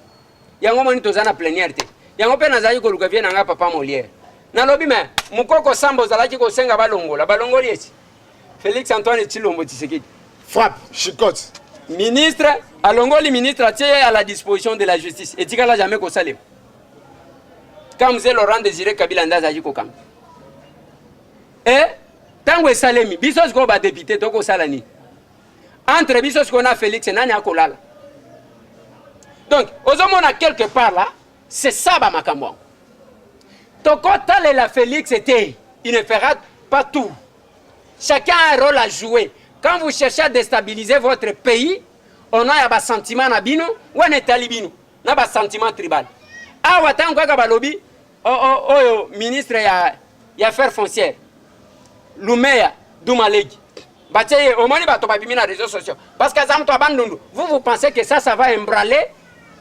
Yango moni toza na plénière te. Yango mpe nazalaki koluka vie na nga papa Molière. Nalobi me mokoko Samba ozalaki kosenga balongola, balongoli eti Félix Antoine Tshilombo Tshisekedi. Frappe, chicote. Ministre alongoli ministre atie ye à la disposition de la justice. Etikala jamais kosalema. Quand mzee Laurent Désiré Kabila nde azalaki kokanga. E ntango esalemi biso sikoyo badéputé tokosala nini? Entre biso sikoyo na Félix nani akolala? Donc ozomona quelque part là, c'est ça bamakambo yango. Tokotalela Félix te, il ne fera pas tout. Chacun a un rôle à jouer. Quand vous cherchez à déstabiliser votre pays, on a ba sentiment na bino, wana etali bino, na ba sentiment tribal. Awa tango kaka balobi oyo ministre ya affaires foncières Lumeya Dumalegi batie ye, omoni bato babimi na réseaux sociaux parce que aza moto ya Bandundu. Vous, vous pensez que ça va ébranler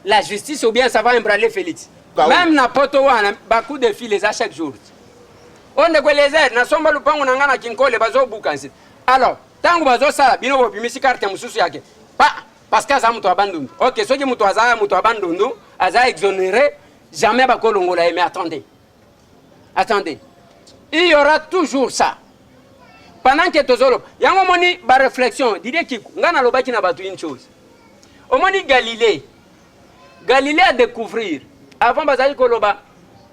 la justice ou bien ça va ébranler Félix? Bah oui. Même na poto wana ba coup de fil eza chaque jour. Oyo ndeko Eliezer, nasomba lupango na nga na Kinkole, bazobuka nsi. Alors ntango bazosala bino bobimisi carte mosusu yake pa parce que aza moto ya Bandundu. Ok, soki moto aza moto ya Bandundu aza exonéré, jamais bakolongola ye. Mais attendez, attendez, il y aura toujours ça pendant que tozoloba yango. Omoni baréflexion Didier Kiku, ngai nalobaki na bato une chose. Omoni Galilée, Galilée a découvrir avant bazali koloba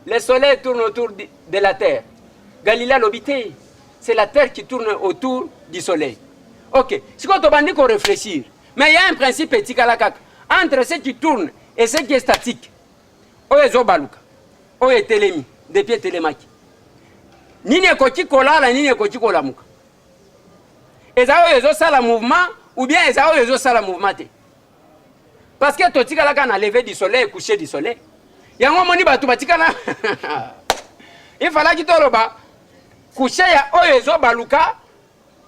le soleil tourne autour de la terre. Galilée alobi te, c'est la terre qui tourne autour du soleil. Ok, sikoyo tobandi koréfléchir, mais il y a un principe etikala kaka entre ce qui tourne et ce qui est statique. Oyo ezobaluka, oyo etelemi, depuis etelemaki, nini ekoki kolala, nini ekoki kolamuka? Eza oyo ezosala mouvement ou bien eza oyo ezosala mouvement te? Parce que totikalaka na lever du soleil, coucher du soleil. Yango omoni bato batikala, ifalaki toloba coucher ya oyo ezobaluka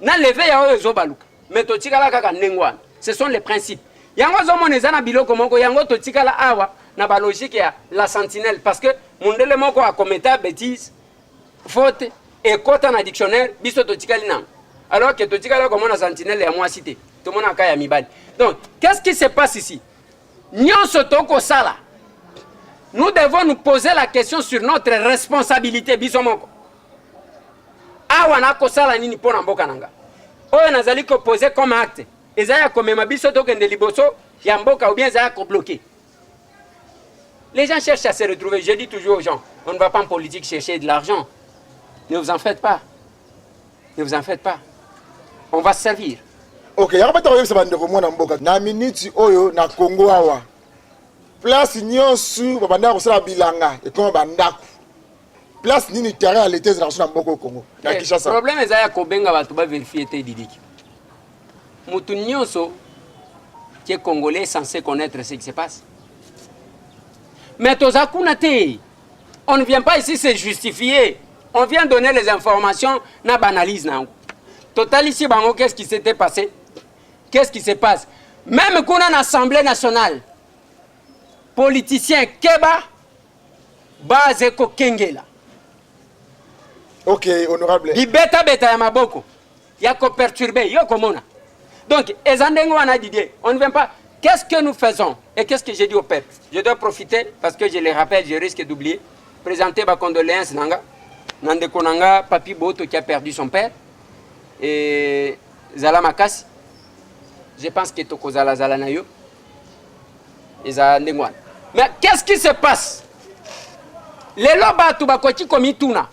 na lever ya oyo ezobaluka, mais totikala kaka ndenge wana. Ce sont les principes. Yango ozomona eza na biloko moko yango totikala awa na balogique ya la sentinelle, parce que mundele moko akometa bêtise, faute ekɔta na dictionnaire, biso totikali nango, alors que totikala komona sentinelle ya mwasi te, tomonaka ya mibali. Donc qu'est-ce qui se passe ici? Nyonso tokosala Nous devons nous poser la question sur notre responsabilité biso moko. Awa nakosala nini mpo na mboka na nga? Oyo nazali koposer comme acte eza ya komema biso tokende liboso ya mboka ou bien eza ya kobloquer. Les gens cherchent à se retrouver. Je dis toujours aux gens, on ne va pas en politique chercher de l'argent. Ne vous en faites pas. Ne vous en faites pas. On va se servir. Ok, yango bata koyebisa bandeko mwana mboka na miniti oyo na Congo awa place nyonso babandaka kosala bilanga ekoma bandako. Place nini terrain ya leta ezalaka so na mboka oyo Congo na Eh, Kinshasa? Problème eza ya kobenga bato baverifie te, Didiki. Mutu nyonso qui est congolais est censé connaître ce qui se passe. Mais toza kuna te. On ne vient pas ici se justifier. On vient donner les informations na banalise na yango. Totalisi bango qu'est-ce qui s'était passé? Qu'est-ce qui se passe? Même kuna na Assemblée nationale, politicien keba base kokengela. Ok, honorable. Bibetabeta ya maboko ya koperturber yo komona. Donc eza ndenge wana, Didier, on ne vient pas. Qu'est-ce que nous faisons et qu'est-ce que j'ai dit au peuple? Je dois profiter parce que je le rappelle, je risque d'oublier. Présenter ma condoléance nanga na ndeko nanga Papi Boto qui a perdu son père et zala makasi. Je pense que tokozala zala na yo. Eza ndenge wana. Mais qu'est-ce qui se passe? Lelo bato bakoki komituna.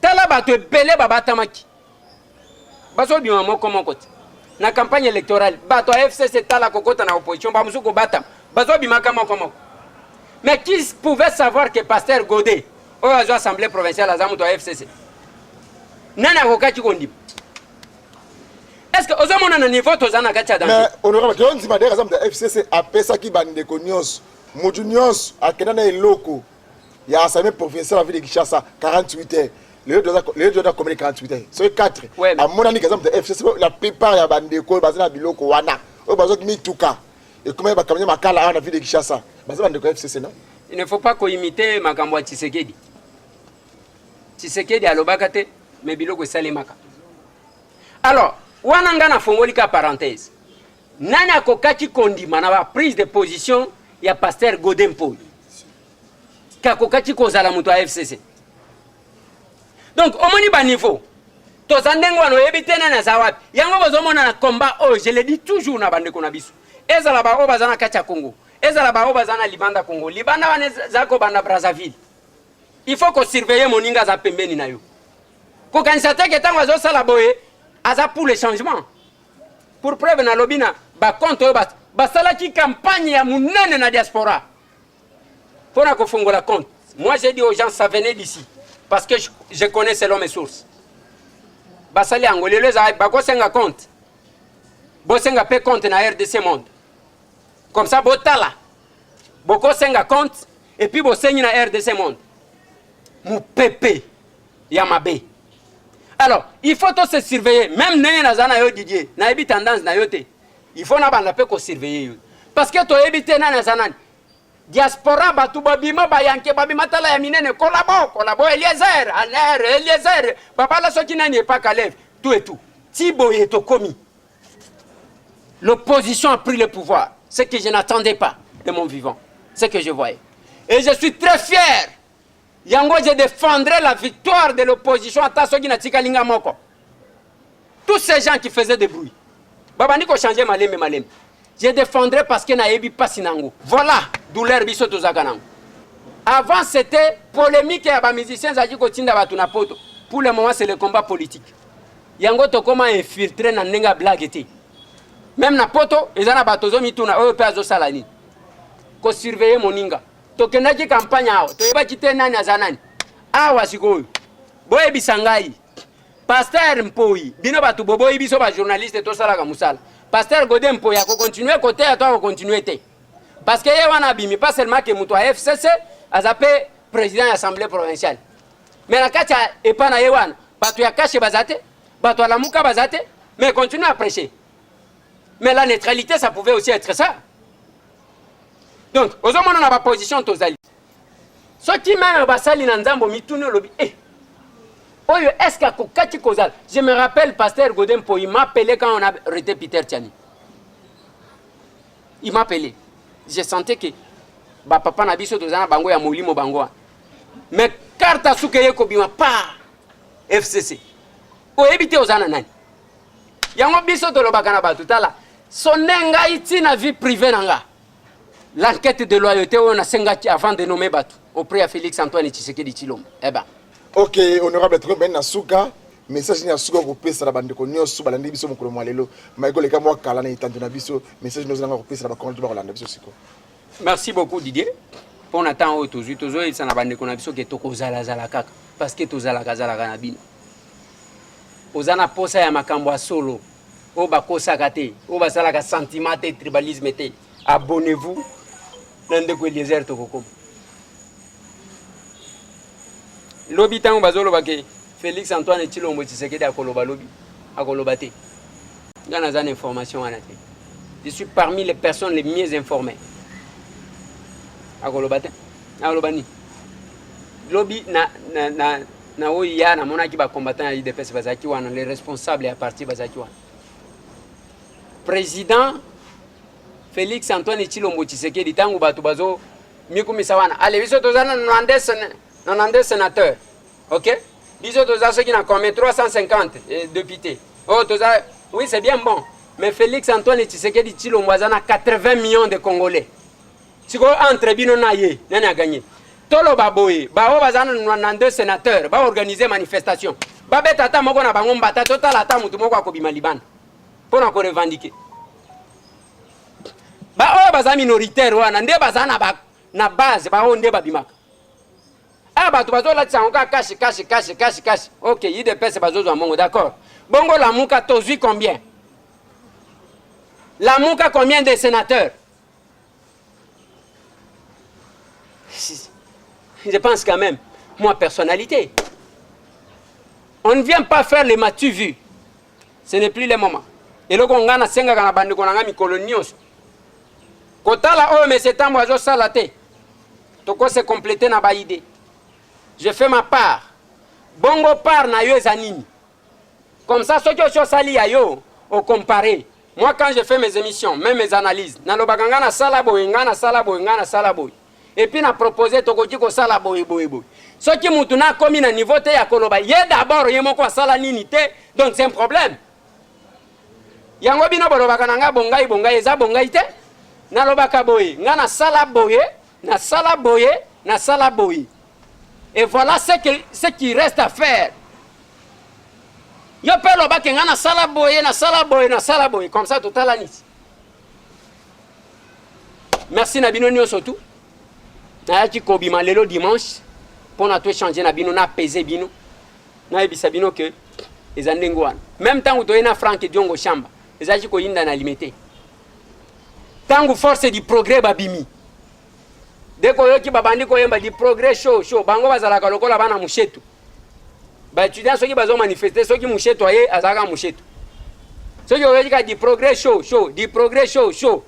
Tala bato ebele babatamaki. Bazobima moko moko te. Na campagne électorale, bato ya FCC tala kokota na opposition, bamosusu kobatama. Bazobimaka moko moko. Mais qui pouvait savoir que pasteur Godé, oyo azwa assemblée provinciale, aza moto ya FCC? Nani akokaki kondima? Est-ce que ozomona na niveau toza na kati ya danger? Mais honorable, tondima d'ailleurs aza moto ya FCC, apesaki bandeko nyonso, motu nyonso akenda na eloko ya assemblée provinciale ya ville de Kinshasa 48 heures. Lelo toza combien de 48 heures? Soki 4. Ouais, mais- Amonani kaza moto ya FCC. La plupart ya bandeko oyo baza na biloko wana, oyo bazwaki mituka ekomaki bakamenya makala awa na ville de Kinshasa, baza bandeko ya FCC, non? Il ne faut pas koimiter makambo ya Tshisekedi. Tshisekedi alobaka te, mais biloko esalemaka. Alors wana nga nafongoli ka parenthèse. Nani akokaki kondima na baprise de position ya pasteur Godé Mpoyi kakokaki kozala moto ya FCC? Donc omoni baniveau toza ndenge wana, oyebi te nani aza wapi. Yango bozomona na combat oyo, je le dis toujours na bandeko na biso, ezala baoyo baza na kati ya Congo, ezala baoyo baza na libanda Congo. Libanda wana eza kobanda Brazzaville. Il faut kosurveiller moninga aza pembeni na yo. Kokanisa te ke ntango azosala boye aza pour le changement. Pour preuve, nalobi na bacompte oyo basalaki campagne ya monene na diaspora mpona kofongola compte. Moi, j'ai dit aux gens, ça venait d'ici parce que je connais selon mes sources. Basali yango lelo eza bakosenga compte, bosenga mpe compte na RDC Monde. Comme ça botala, bokosenga compte et puis bosengi na RDC Monde mopepe ya mabe. Alors il faut to se surveiller. Même ndenge naza na yo, Didier, nayebi tendance na yo te, il faut nabanda mpe kosurveiller yo parce que toyebi te nani aza nani. Diaspora, bato babima, bayanke babima, tala ya minene, kolabo kolabo Eliezer, aner Eliezer, babala soki nani epa Kalev, tout et tout ti boye tokomi. L'opposition a pris le pouvoir, ce que je n'attendais pas de mon vivant, ce que je voyais, et je suis très fier. Yango je défendrai la victoire de l'opposition ata soki natikali nga moko. Tous ces gens qui faisaient des bruits babandi kochanger malembe malembe. Je défendrai parce que nayebi mpasi nango. Voilà douleur biso tozalaka nango. Avant, c'était polémique ya bamusicien ezalaki kotinda bato na poto. Pour le moment, c'est le combat politique. Yango tokóma infiltré na ndenge ya blague te. Même na poto eza na bato ozomituna oyo mpe azosala nini. Kosurveiller moninga. Tokendaki campagne awa, toyebaki te nani aza nani awa. Sikoyo boyebisa ngai, pasteur Mpoi, bino bato boboyi biso bajournaliste tosalaka mosala, pasteur Godé Mpoi akocontinuer koteya to akocontinuer te? Parce que ye wana abimi pas seulement ke moto ya FCC, aza mpe président ya assemblée provinciale. Mais na kati ya epa na ye wana, bato ya Kashe baza te, bato ya Lamuka baza te, mais continue à prêcher. Mais la neutralité, ça pouvait aussi être ça. Donc ozomona na baposition tozali, soki même basali na nzambe mituni, olobi eh, oyo est ce que akokaki kozala? Je me rappelle, pasteur Godé Mpoyi m'appelait quand on a arrêté Peter Tiani. Il m'appelait, je sentais que Bapapa na biso toza na bango ya molimo bango wana. Mais carte asuka eye kobima pa FCC. Oyebi te oza na nani. Yango biso tolobaka na bato tala sonde ngai ti na vie privée na nga. L'enquête de loyauté oyo nasengaki avant de nommer bato auprès ya Félix Antoine Tshisekedi Tshilombo. Eh ben. Ok, honorable tokomi na suka message nini ya suka kopesa na bandeko nyonso balandi biso mokolo mwa lelo maiko leka mwa kala na etando na biso message nyonso nanga kopesa na bakongo bakolanda biso siko. Merci beaucoup Didier mpo na temps oyo tozwi tozoyebisa na bandeko na biso ke tokozalazala kaka parce que tozalakazalaka na bino. Oza na posa ya makambo ya solo oyo bakosaka te, oyo basalaka sentiment te, tribalisme te. Abonnez-vous na ndeko Eliezer tokokoma. Lobi ntango bazoloba ke Félix Antoine Tshilombo Tshisekedi akoloba lobi, akoloba te. Nga naza na information wana te. Je suis parmi les personnes les mieux informées. Akoloba te. Akoloba nini? Lobi na na na na oyo ya namonaki ba combattants ya UDPS bazalaki wana, les responsables ya parti bazalaki wana. Président Félix Antoine Tshilombo Tshisekedi ntango bato bazo mikumisa wana, ale biso toza na 92 sénateurs. OK? Biso toza soki na combien 350 députés. Oh toza oui c'est bien bon. Mais Félix Antoine Tshisekedi Tshilombo aza na 80 millions de Congolais. Sikoyo entre bino na ye, nani a gagné? Toloba boye, ba oyo baza na 92 sénateurs, ba organiser manifestation. Babeta ata moko na bango mbata, totala ata mutu moko akobima libanda mpona ko revendiquer. Ba oyo baza minoritaire wana nde baza na ba na base, ba oyo nde babimaka. Ah bato bazolatisa yango kaka cash cash cash cash cash. OK, UDPS bazozwa mbongo, d'accord. Bongo Lamuka tozwi combien? Lamuka combien de sénateurs? Je pense quand même, moi personnalité, on ne vient pas faire les m'as-tu vu. Ce n'est plus le moment. Eloko nga nasengaka na bandeko na nga mikolo nyonso. Kotala oyo monsieur Tambo azosala te. Toko se compléter na ba idée. Je fais ma part. Bongo part na yo eza nini? Comme ça soki osi osali ya yo, o comparer. Moi quand je fais mes émissions, même mes analyses, nalobaka nga nasala boye, nga nasala boye, nga nasala boye. Et puis na proposer tokoki kosala boye boye boye. Soki mutu na komi na niveau te ya koloba ye d'abord ye moko asala nini te, donc c'est un problème. Yango bino bolobaka na nga bongai bongai eza bongai te. Nalobaka boye, nga nasala boye, nasala boye, nasala boye. Et voilà ce qui reste à faire. Yo pe lobaka nga nasala boye, nasala boye, nasala boye. Comme ça totala nini. Merci na bino nyonso tu. Nayaki kobima lelo dimanche pona to échanger na bino, na peser bino. Nayebisa bino que eza ndenge wana. Même tango toye na Franck Diongo Shamba, ezalaki koyinda na limete. Tango force du progrès babimi. Dès koyoki babandi koyemba du progrès chaud chaud, bango bazalaka lokola bana mushetu. Ba étudiants soki bazo manifester, soki mushetu aye azalaka mushetu. Soki oyoki ka du progrès chaud chaud, du progrès chaud chaud.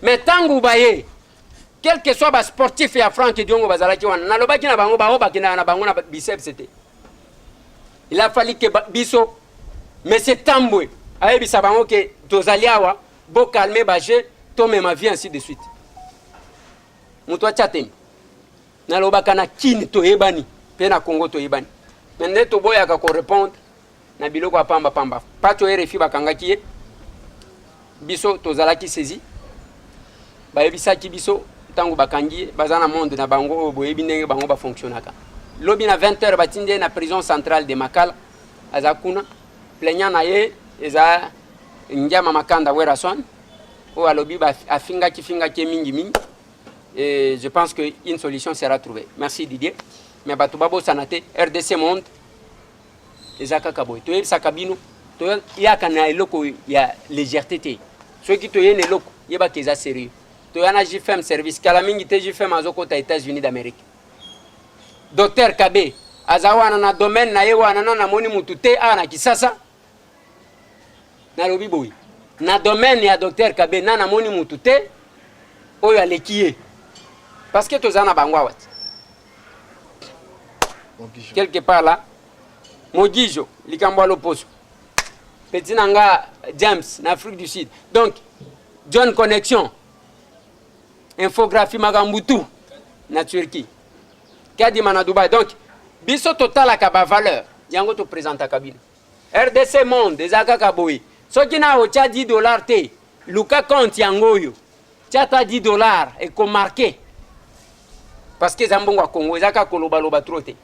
Mais tango baye, quel que soit ba sportif ya Franck Diongo bazalaki wana, nalobaki na bango bao bakendaka na bango na biceps te. Il a fallu que biso monsieur Tambwe ayebisa bango ke tozali awa, bo calmer ba jeu, tomema vie ainsi de suite. Moto atia tembe. Nalobaka na Kin toyebani, pe na Congo toyebani. Mais nde toboyaka ko répondre na biloko ya pamba pamba. Pacho RFI bakangaki ye. Biso tozalaki saisi. Bayebisaki biso ntango bakangi ye, baza na monde na bango oyo boyebi ndenge bango ba fonctionnaka. Lobi na 20 heures batindi ye na prison centrale de Makala. Aza kuna. Plaignant na ye eza Ngiama Makanda Werrason oyo alobi ba afingaki fingaki ye mingi mingi. Et je pense que une solution sera trouvée. Merci Didier. Mais bato babosana te, RDC Monde eza kaka boye. Toyebisaka bino, toyaka na eloko ya légèreté te. Soki toye na eloko, yebaka eza sérieux. Toya na JFM service, kala mingi te JFM azokota États-Unis d'Amérique. Docteur Kabe aza wana na domaine na ye wana, na namoni mutu te awa na Kisasa. Nalobi boye, na domaine ya Docteur Kabe na namoni mutu te oyo aleki ye. Parce que toza na bango awa te. Quelque part là, Mogijo, likambo ya loposo. Petit na nga James na Afrique du Sud. Donc John Connexion. Infographie, makambo tout na Turquie, Kadima na Dubai. Donc biso totalaka bavaleur, yango toprésentaka bino. RDC Monde eza kaka boye. Soki na otya 10 $ te, luka compte yango oyo, tia ata 10 $, ekomarquer, parce que eza mbongo ya Congo, eza kaka kolobaloba trop te.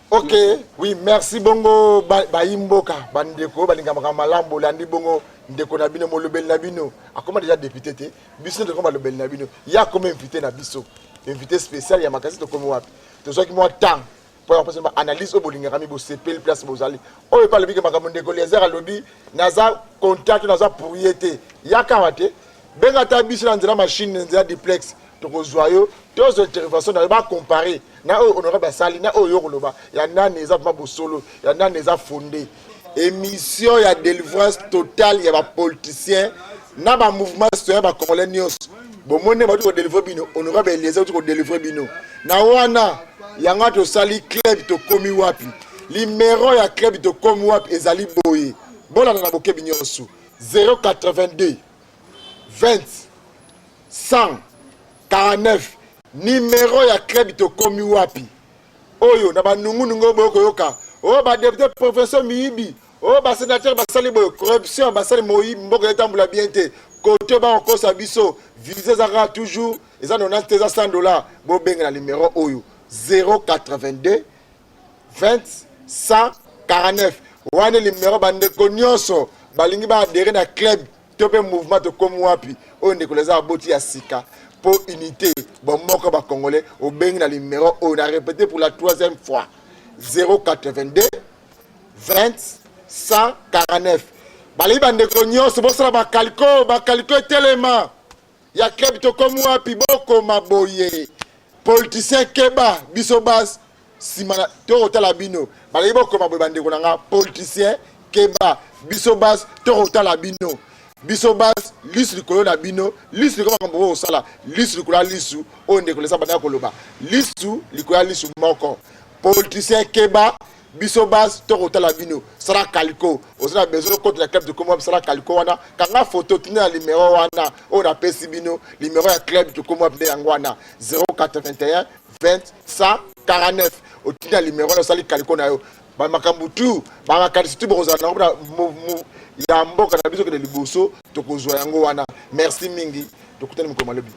Ok, oui, merci. Bongo bayi mboka, bandeko balingamaka malamu, bolandi bongo ndeko na bino, molobeli na bino, akoma déjà député te. Biso nde tokoma balobeli na bino. Ye akoma invité na biso, invité spécial ya makasi. Tokomi wapi? Tozwaki mwa temps mpo ya kopesa baanalyse oyo bolingaka mi bosepeli. Place bozali oyo epe alobiki makambo. Ndeko Eliezer alobi: naza contact, naza pour ye te. Yaka awa te, benga ata biso na nzela machine, na nzela duplex, tokozwa yo, tozwa intervention na yo, bacomparer na oyo honorable asali na oyo yo koloba. Ya nani eza vraiment bosolo? Ya nani eza fondé? Émission ya délivrance totale ya bapoliticien na bamouvement citoyen bacongolais nyonso. Bomoni, bauti kodélivrer bino, honorable Eliezer auti kodélivrer bino na wana. Yango tosali club Tokomi Wapi. Numéro ya club Tokomi Wapi ezali boye, bolanda na bokebi nyonso: 082 20 100 49. Numéro ya club Tokomi Wapi oyo na banungunungu oyo boyokoyoka, oyo badéputé professeur miyibi, oyo basénateur basali boye, corruption, basali moyibi, mboka etambola bien te. Kote bakokosa biso, visa eza kaka toujours, eza 90 te, eza 100 $. Bobenga na numéro oyo: 082 20 149. Wana numéro bandeko nyonso balingi baadhérer na club to mpe mouvement Tokomi Wapi oyo ndeko eza aboti ya sika mpo unité, bomoko bacongolais. Obengi na numéro oyo, na répété pour la troisième fois: 082 20 149. Balingi bandeko nyonso bosala bakaliko, bakaliko etelema ya club Tokomi Wapi. Bokoma boye: politicien keba, biso base nsima tokotala bino. Balingi bokoma boye: bandeko na nga politicien keba, biso base tokotala bino, biso base lisu likolo na bino, lisu likolo makambo oyo kosala, lisu likolo ya lisu. Oyo ndeko lesa bandaka koloba, lisu likolo ya lisu moko. Politicien keba, biso base tokotala bino. Sala kaliko, oza na besoin okota na club Tokomi Wapi, sala kaliko wana, kanga foto, tinda na numéro wana oyo napesi bino. Numéro ya club Tokomi Wapi nde yango wana: 081 20 149. Otinda numéro wana, osali kaliko na yo, bamakambo tu, bamakanisi tu bokozala nango mpona ya mboka na biso kende liboso, tokozwa yango wana. Merci mingi, tokutani mokolo malobi.